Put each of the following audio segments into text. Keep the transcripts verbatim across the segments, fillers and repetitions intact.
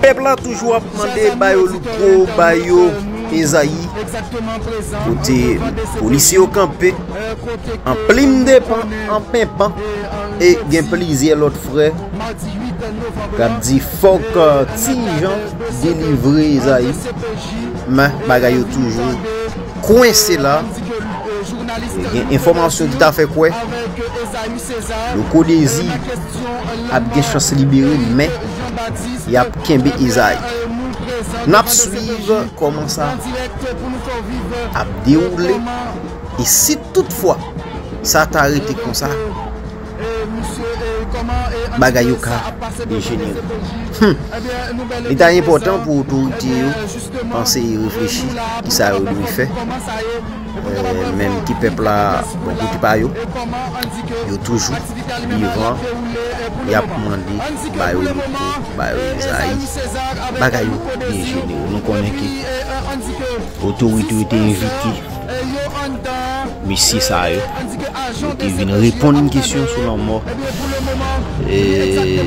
Pèp la toujou ap mande ba yo Louko, ba yo Ezayi. Kote polisye yo kanpe an plim de pan, an penpan, e gen plizyè lòt frè k ap di fòk, euh, Ti Jan delivre Ezayi. Men bagay yo toujou kwense la. E gen enfòmasyon ki ta fè kwè Louko Dezi ap gen chans libere, men y ap kenbe Ezayi. N ap swiv kòman sa ap dewoule, e si toutfwa sa ta rete konsa, bagay yo ka dejenere. Hmm. Li ta enpòtan pou otorite yo panse e reflechi kisa yo dwe fè. Eh, menm ki pèp la, bò kote pa yo, yo toujou vivan, y ap mande ba yo Louko, ba yo Ezayi. Bagay yo dejenere. Nou konnen ke otorite yo te envite mesye sa yo pou te vin reponn kesyon sou lanmò, eh,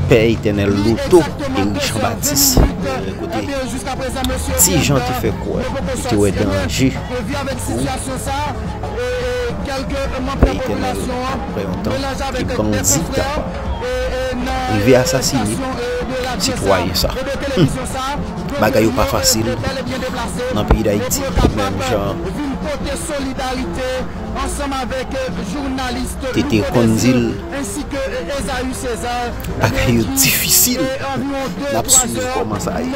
Pè Etènèl Loto Eric Jean Baptiste, eh, kote Ti Jan te fè kwè li te wè danje pou Pè Etènèl, apre yon tan, te bandi ta rive asasine sitwayen sa. Hmm. Bagay yo pa fasil nan peyi Dayiti, menm jan Tete konn di l. Bagay yo difisil. N ap swiv kòman sa ye.